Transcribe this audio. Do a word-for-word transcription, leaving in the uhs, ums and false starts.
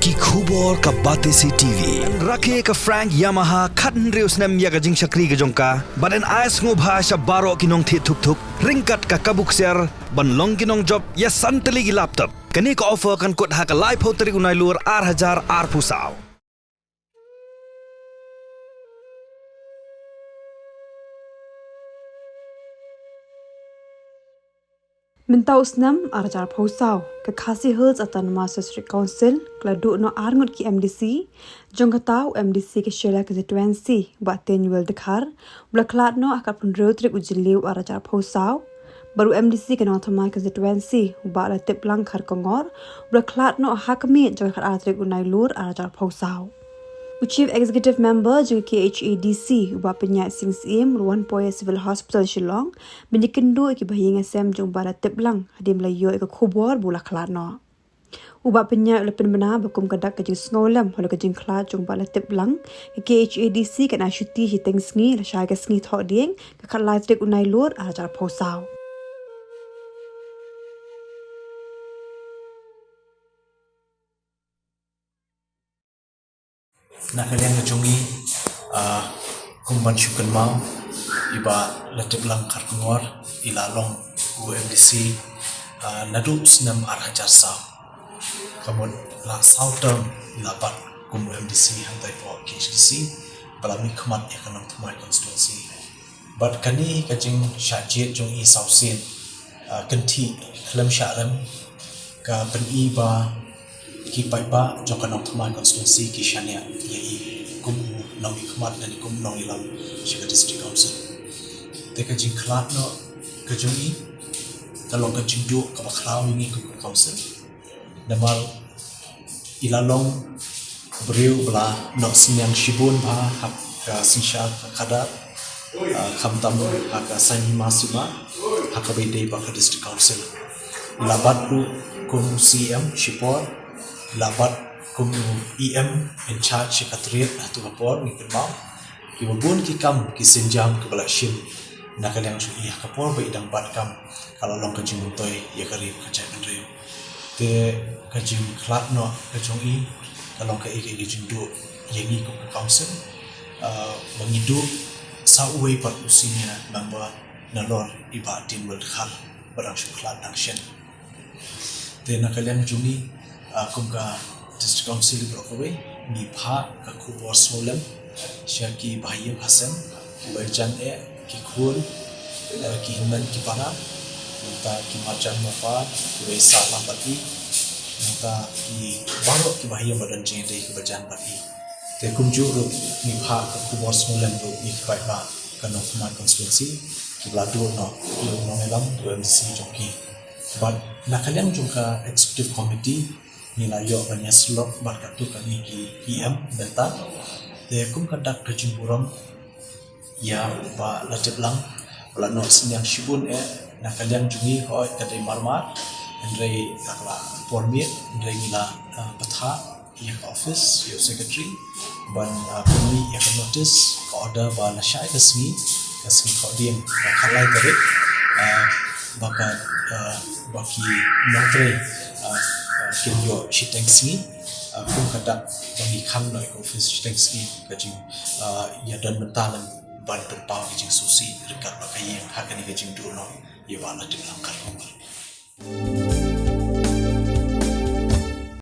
Ki khubor ka Batesi T V. Rakhe ka Frank Yamaha khathynriew snem ïa ka jingshakri ka jong ka. Bad yn ai sngewbha sha baroh ki nongthied thuk thuk ryngkat ka kabu ksiar ban long ki nongjop ïa san tylli ki laptop. Kane ka offer kan kut ha ka laiphew tarik u Nailur ar hajar arphew saw. Mynta u snem ar hajar arphew saw, ka Khasi Hills Autonomous District Council ka la duh noh ar ngut ki M D C, jong kata u M D C ka Shella Constituency, Bah Teiñwell Dkhar, u la khlad noh ha ka khathynriew tarik u Jylliew ar hajar arphew saw, bad u M D C ka Nongthymmai Constituency, u Bah Latiplang Kharkongor, u la khlad noh ha ka miet jong ka khatar tarik u Nailur ar hajar arphew saw. U Chief Executive Member jong ka K H A D C, u Bah Pynïaid Sing Syiem, u la wan poi ha Civil Hospital Shillong, ban ïakynduh ïa ki bahaïing hasem jong u Bah Latiplang, hadien ba la ïoh ïa ka khubor ba u la khlad noh. U Bah Pynïaid u la pynbna ba kum ka dak ka jingsngewlem halor ka jingkhlad jong u Bah Latiplang, ka K H A D C kan ai shuti shiteng sngi lashai ka sngi Thohdieng, ka khatlai tarik u Nailur ar hajar arphew saw. Na ka liang ka jong ngi, ah, kum ban shu kynmaw, i Bah Latiplang Kharkongor i la long u M D C, ah, naduh snem ar hajar saw. Ka mut la saw term i la bat kum u M D C hangtai hapoh K H A D C, ba la mihkhmat ïa ka Nongthymmai constituency. Bad kane ka jingshah jied jong i saw sien, ah, kynthih khlem shah rem, ka pyni ba ki paidbah jong ka Nongthymmai constituency ki shaniah ïa i kum u nongmihkhmat lane kum u nongïalam sha ka District Council. Te ka jingkhlad noh ka jong i ka long ka jingduh kaba khlaw ïa ngi kum ka council. Namar i la long u briew ba la noh synñiang shibun bha ha ka synshar ka khadar, ah, khamtam ha ka saiñ hima sima, ha kaba ïadei bad ka District Council. I la bat ruh kum u C M shipor, i la bat kum u E M in charge sha ka Tynrai ha tu ka por, ngi kynmaw. Kiba bun ki kam ki sienjam kiba la shim na ka liang jong i ha ka por ba i dang bat kam, ka la long ka jingmyntoi ïa ka ri ka jaitbynriew. Te ka jingkhlad noh ka jong i ka long kaei kaei ka jingduh ïa ngi kum ka council, ah, ba ngi duh sa uwei pat u senior member nalor i Bah Teiñwell Dkhar ba dang shu khlad dang shen. Te na ka liang jong ngi, ah, kum ka District Council baroh kawei, ngi phah ka khubor sngewlem sha ki bahaïing hasem, ki baïing eh, ki khun, eh, ki hynmen ki para, nangta ki marjan mapar, ki ba sah lang bad i, nangta ki baroh ki bahaïing ba don jingïadei ki bajan bad i. Te kumjuh ruh ngi phah ka khubor sngewlem ruh ïa ki paidbah ka Nongthymmai constituency, kiba la duh noh ïa u nongïalam, ïa u M D C jong ki. Bad na ka liang jong ka executive committee, ngi la ïoh ban ïasyllok bad katto katne ki E M mynta. Te kum ka dak ka jingburom ïa u Bah Latiplang, ba la noh synñiang shibun eh, na ka liang jong ngi hooid ka dei marmar, hynrei ka la por miet, hynrei ngi la, ah, bthah ïa ka office, ïa u secretary, ban, ah, pynmih ïa ka notice, ka order ba lashai ka sngi, ka sngi Thohdieng, ka khatlai tarik, ah, ba ka, ah, ba ki nongtrei, ah, ah, kin ïoh shiteng sngi, ah, kum ka dak ba ngi khang noh ïa ka office shiteng sngi, ka jing, ah, ïa don mynta lem ban pynpaw ka jingsngewsih ryngkat bad ka ïing ha kane ka jingduh noh ïa u Bah Latiplang Kharkongor.